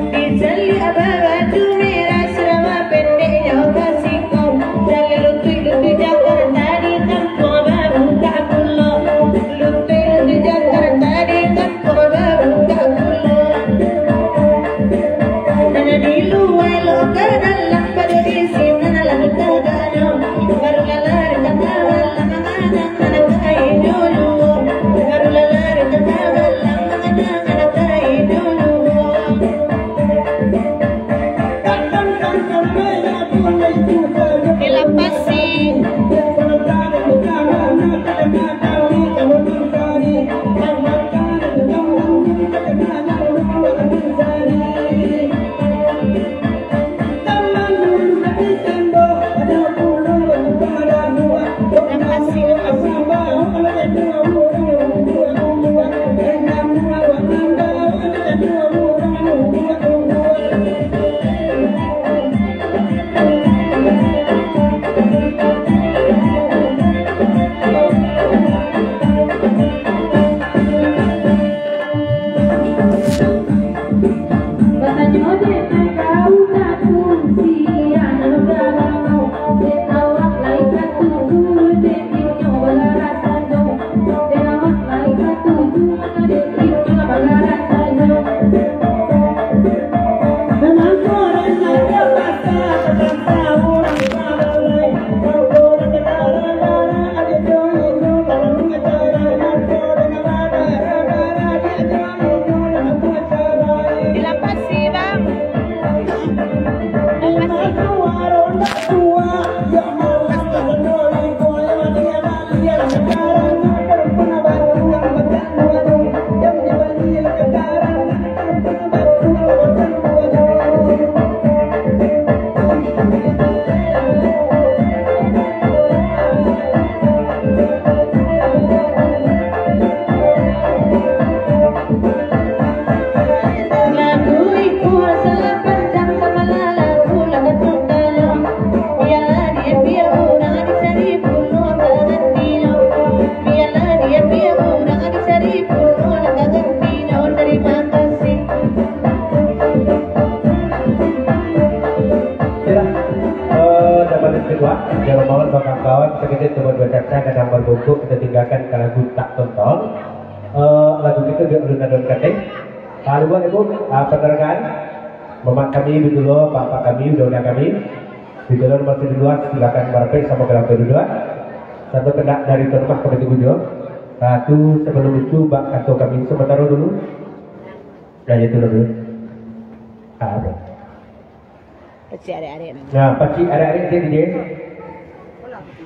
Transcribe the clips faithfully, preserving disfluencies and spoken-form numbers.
Di caliak babaju merah, sarawa pendeknyo basikau, jaleh luntuik-luntuik Jakarta, di kampuang babukak pulo. Luntuik-luntuik Jakarta, di kampuang babukak pulo. Nan di lua lo ka dalam, pado di sinan lah ka dalam. Baru lah lari ka bawah, lah mangadang-adang ka inyo luo. Baru lah lari ka bawah, lah mangadang-adang ka inyo luo. Dilapasi. Dilapasi, Bang. Dilapasi. Oke lah, eh, dapat itu dua. Jangan mau kawan-kawan, sakali tu buat bacaca, kadang berbungkuk, kita tinggalkan ke lagu tak tontong. Eh, lagu kita di alun-alun kateh. Ah, luar itu, ah, penerangan. Mamak kami, Bitulo, bapak kami, uda-uda kami. Bitulo masih di luar, silakan barapek sama keluarga di luar. Satu kena dari rumah kami tunggu juga. Ah, tu sebelum itu, bak kantor kami sementara dulu. Dah, itu dulu. Ah, apa? Pacik arek-arek namo. Nah, pacik arek-arek dia, dia.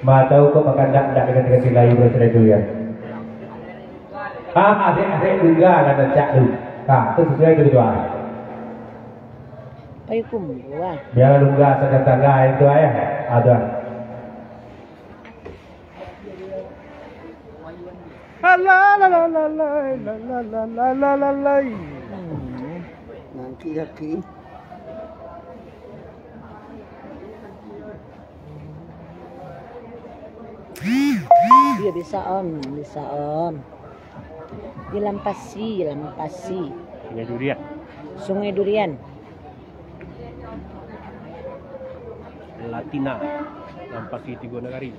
Ma tahu kok makan dak, dak dengan, dengan silai, bro, silai tu ya. Ah, arek-arek tunggal lah cak tu. Ah, tu sesuai tu, tu, ah. Payu kumbu, ah. Biar tunggal saja tangga itu, ah, ya. Ada. Alah, lah, lah, lah, lah, lah, lah, lah, lah, lah, lah, lah. Hmm. Nanti lagi. Iya, bisa, Om, bisa, Om. Di Lampasi, Lampasi. Sungai Durian. Sungai Durian. Latina, Lampasi Tigo Nagari.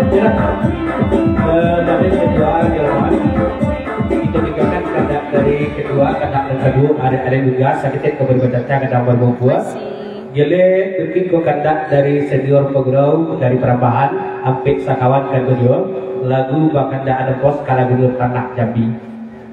Ya. Eh, dari kedua, Jerman, kita dengarkan kandak dari kedua, kandak yang kedua, ada, ada juga sakit ke berbaca kandak baru puas. Gile, mungkin ko kandak dari senior pegurau dari Parambahan, Ampek Sakawan kan beliau, lagu bakandak ada pos kalau gubernur tanah Jambi.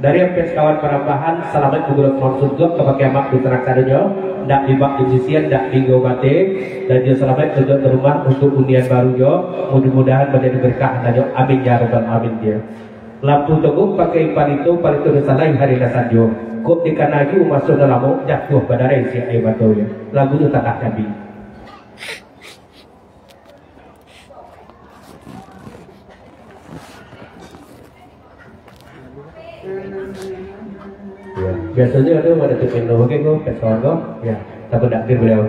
Dari Ampek Sakawan Parambahan, salamaik bagurau ka surga, ka bakeh amak di tanak sadonyo, ndak dibak di sisian, ndak diinggo bateh, dan jo salamaik baluak ka rumah untuak unian baru jo, mudah-mudahan manjadi berkah hanyo, amin ya rabbal alamin, ya. Lampu togok pakai palito, palito nan salai hari nan sanjo. Kok dikana aju maso nan lamo, jatuah badarai si aia mato, ya. Lagu tu tanah Jambi. Ya, biasonyo ado, ado tu main lo, oke ko, pet kawan ko. Ya, tapi ndak dir beliau.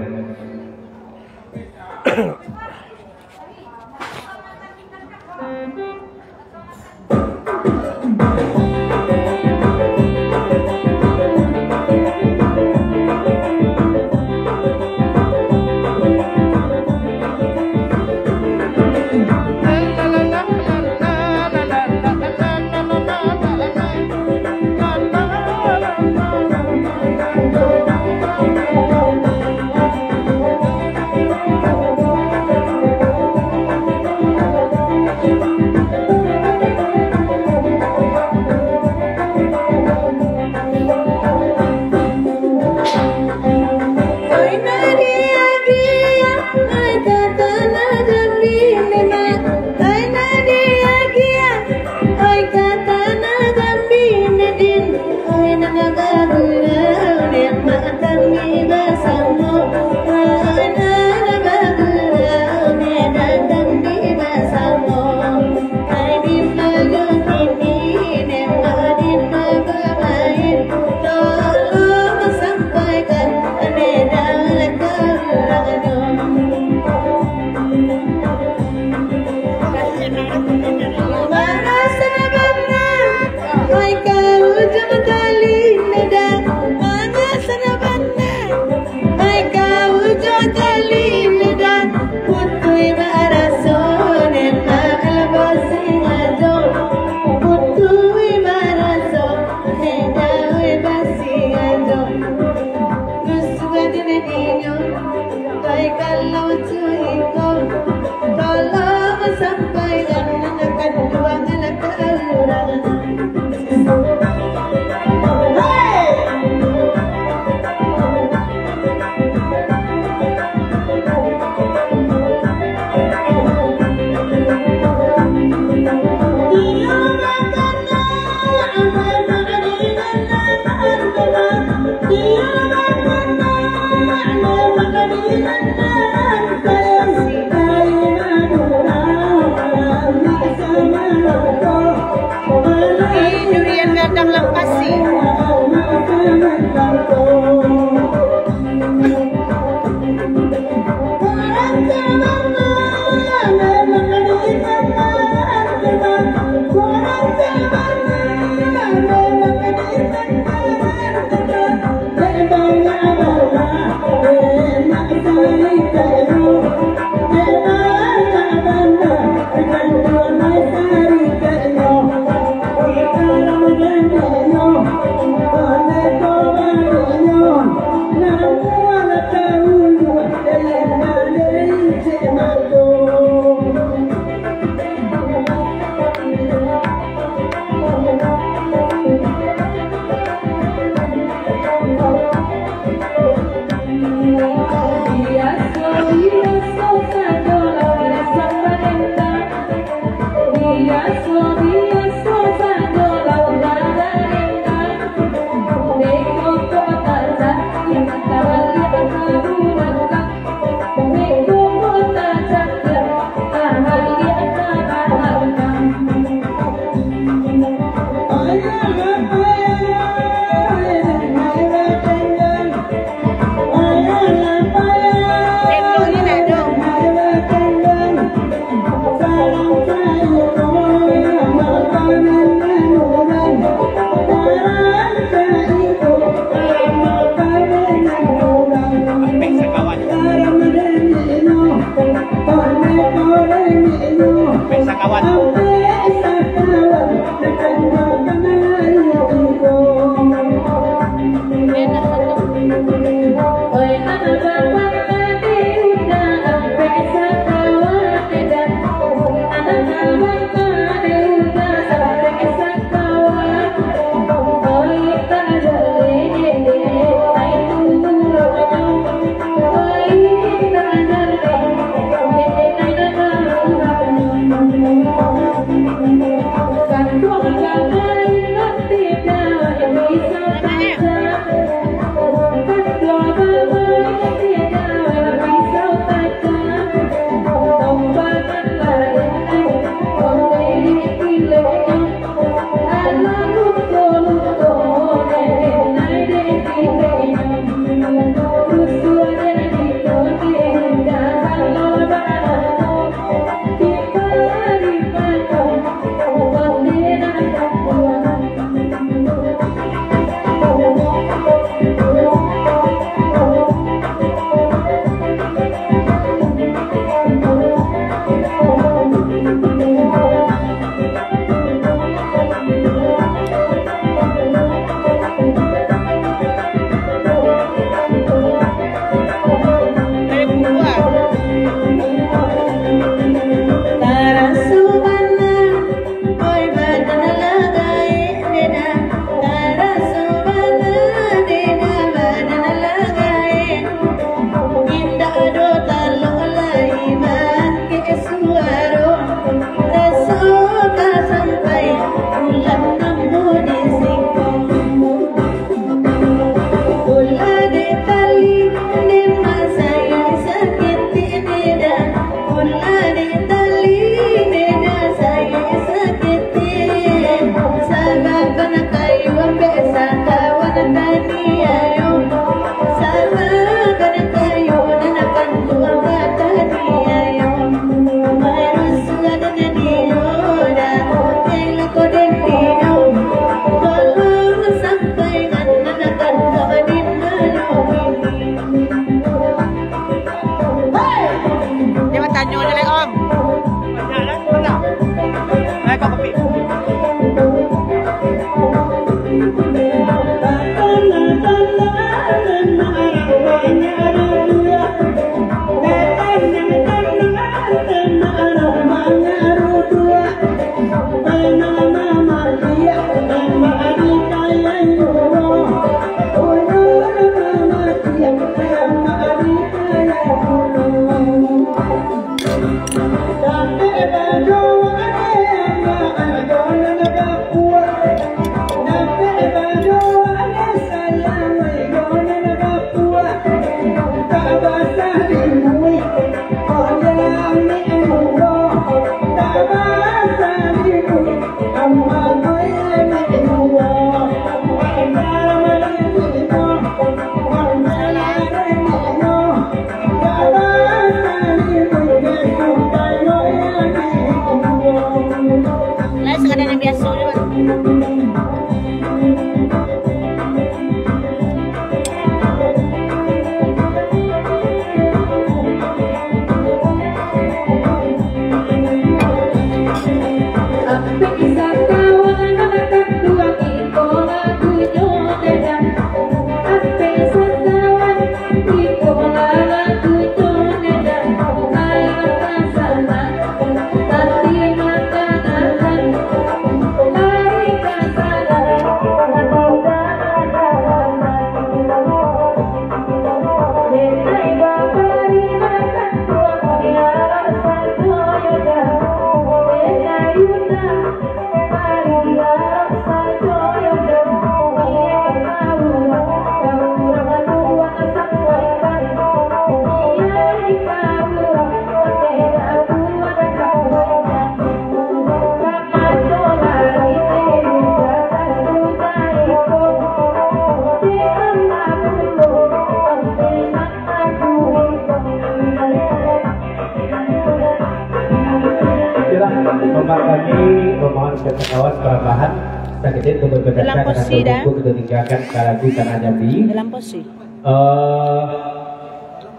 Kami memohon kasadonyo parambahan saketek untuk berpindah Dalam posisi dah. Kita tinggalkan lagu Tanah Jambi. Dalam posisi. Eh,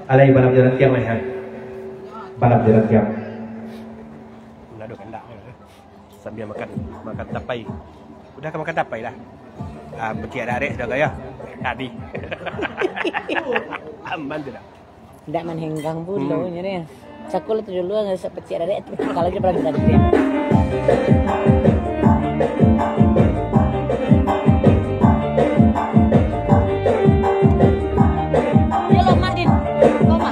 alai malam jalan tiang lah, ya. Malam jalan tiang. Manado kandak. Sambil makan, makan tapai. Udah ka makan tapai lah. Ah, peciak darek sudah kaya. Tadi. Aman tu dah. Ndak manenggang pulo Hmm. nyo ni. Sakulah tu dulu, ndak usah peciak darek tu. Kalau dia berani tadi. Yo, lo, Martin. Koma.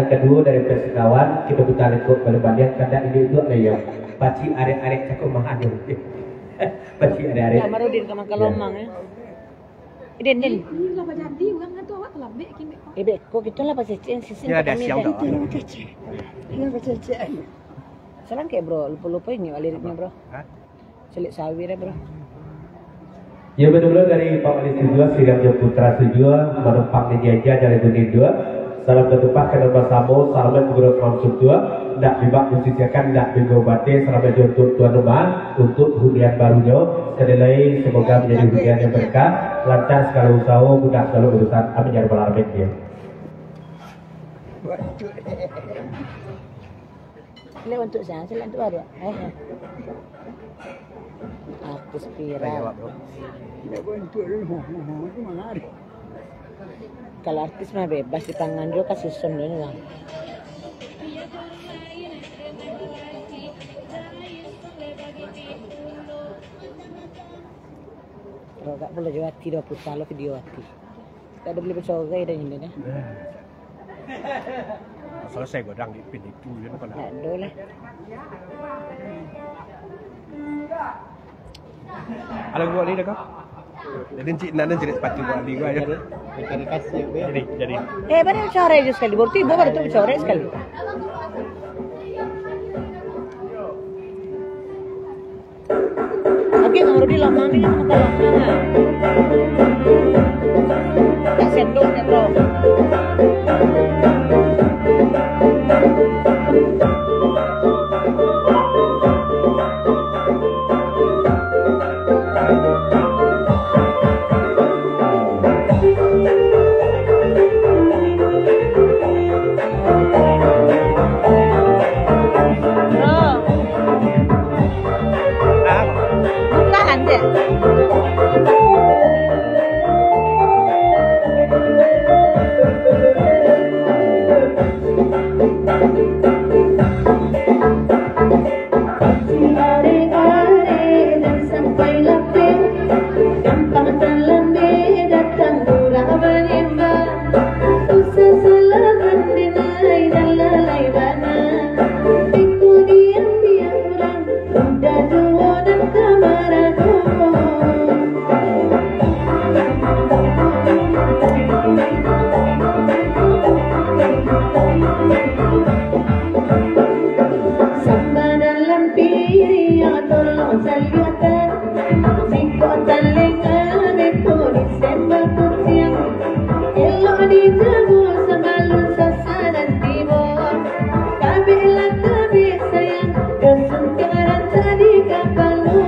Kaduo dari Persenawan, kito puta lekok baliak-baliak, kandak induak-induak lah iyo. Pacik arek-arek cako mahal. Pacik arek-arek. Kamarudin ka makan lomang, eh. Eh, Den, Den. Ini lah bajadi, urang kan tu awak talambek, kimek kau. Eh, beko, kito lah bacecek, sisin. Iyo, ado kami, siang Den. Dah. Iyo, bacecek. Salam kek, bro, lupo-lupo inyo liriknyo, bro. Hah? Cilik sawi deh, bro. Yo, batua dari Pak Wali Sujua, Siriam jo Putra Sujua, manumpang di jaja dari Buni Dua. Salam batumpah ka nan basamo, salamaik mangguno salam suntuak, ndak bibak manciciakan, ndak binggo bate, salamaik jo untuak tuan rumah, untuak hunian barunyo, sakali lai, semoga manjadi hunian yang berkah, lancar sagalo usaho, mudah sagalo urusan, amin ya rabbal alamin, yo. Lek untuak sia, selain tu baru. Eh. Artis viral. Kalau artis mah bebas di pangan juo, ka susun dulu ni, Bang. Rogak pulo jo ati do, puta lo video ati. Tak ada boleh bersorai dah ini dah. Selesai godang di pin itu je, bukan? Tak ada lah. Alah, gua ni dah kau. Jadi, cik, nak, nak jadi sepatu gua ni, gua aja. Jadi, jadi. Eh, baru bersorai je sekali. Baru tiba, baru tu bersorai sekali. Oke, Nurudin, lama ni kan makan lama. Tak sendok ni, bro. Bro. Bukan, anjir. Sampai lapeh, gampang talambeh, datang murah banyembah. Usah salaman den ai, dah lalai bana. Iko diambiak urang, udah juo nan ka marago. Samba dalam piriang, tolong caliakkan. Jikok talengah beko disembah kuciang, elok dijago sabalun sasadan tibo. Kabeklah kabek sayang, kasuntiang rancak di kapalo.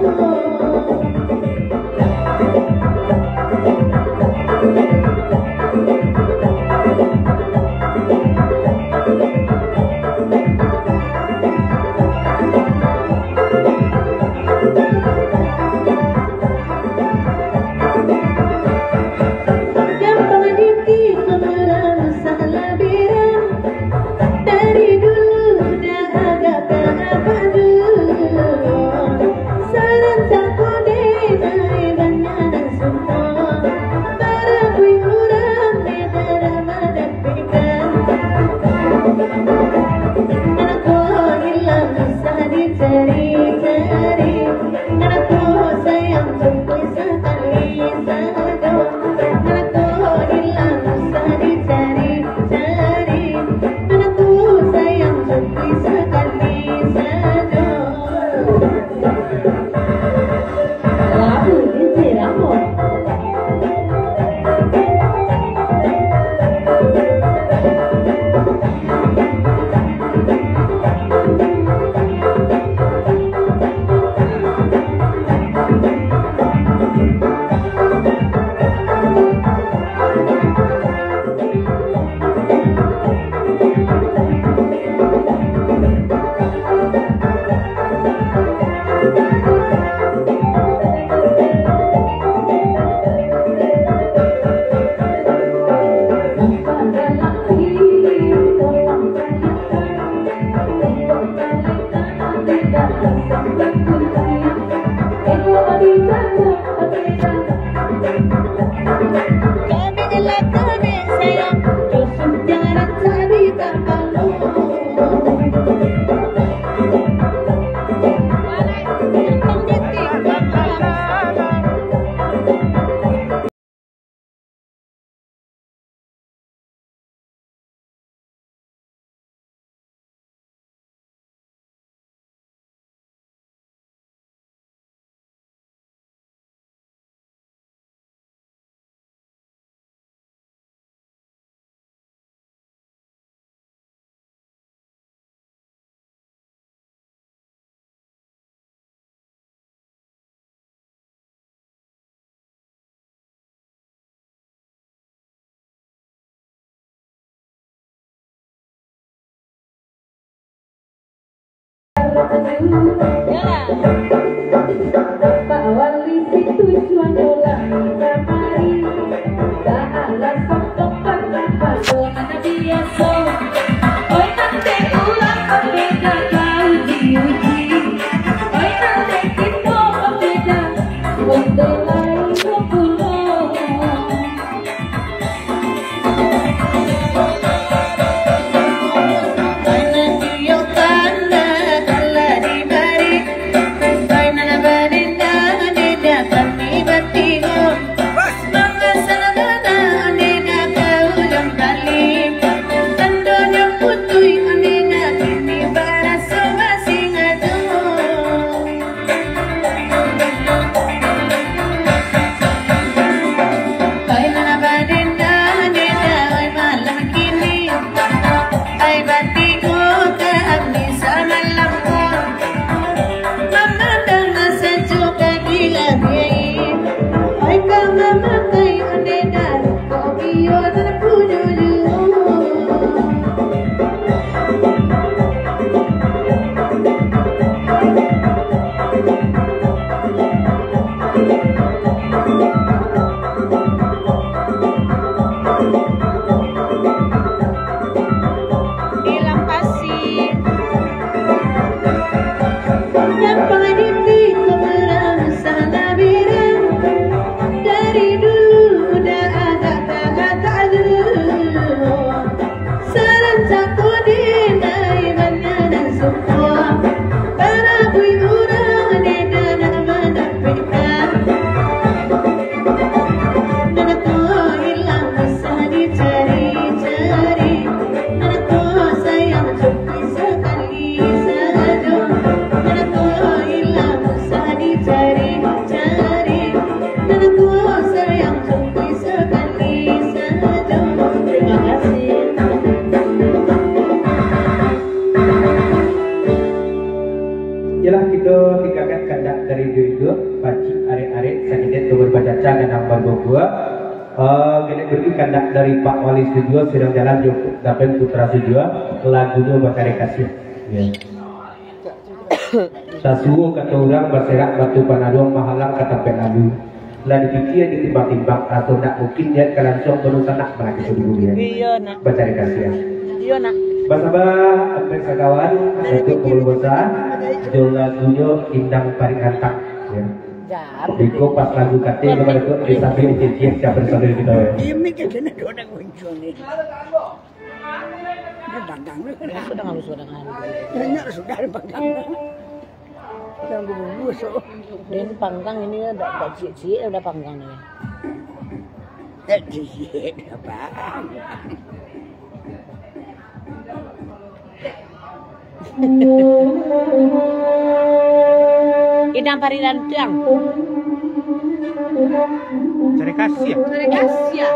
Gampang ditiru, murah salah bira. Dari dulu dah agak tak abadu. Saran tak kode, banyak nan suko. Barabui urang, beda ramadan. Anak ko hilang, susah dicari-cari. Anak ko sayang, cuma sakali sajo. Anak ko hilang, susah dicari-cari. Anak ko sayang, cuma sakali sajo. Kami lah kami sayang, terus jangan cari kapal. Di Lampasi. Nampak di pintu belakang sana bira. Dari dulu dah agak tak, agak tak dulu. Sarantak ko dinai bana nan suko. Barabui urang di dalam mandapika. Nan ko ilang usah dicari-cari. Nan ko sayang cukuik sakali sajo. Nan ko ilang usah dicari-cari. Nan ko sayang cukuik sakali sajo. Terima kasih. Iyolah, kito tinggakan kandak dari duo-duo, pacik arek-arek, sakitnyo tu bacaca, gadang babuah-buah. Eh, kito bari kandak dari Pak Wali Studio, Sirang Jalan, Jokut Dapen Putra Studio, lagunyo Bacari Kasiah. Ya. Sasuo kato urang, baserak batu panaruang, mahalang ka tampek lalu. Lah dipikia, ditimbang-timbang, raso ndak mungkin niat ka lansuang, baru sanak bana kito di bumi. Iyo, nak. Bacari Kasiah. Iyo, nak. Basamo ampek sakawan, Datuak Pangulu Basa, jo lagunyo Indang Parik Rantang. Ya. Jap. Biko pas lagu kato tu, Datuak, disambiak ciek-ciek siapo di samping kito, ya. Ini kan kena dua orang muncul ni. Dia panggang ni. Ya, sudah, nggak usah dengan. Banyak sudah panggang. Yang dulu so. Dan panggang ini dah, dah ciek-ciek dah panggang ni. Tak ciek apa. Indang Parik Rantang. Cari kasih. Cari kasih.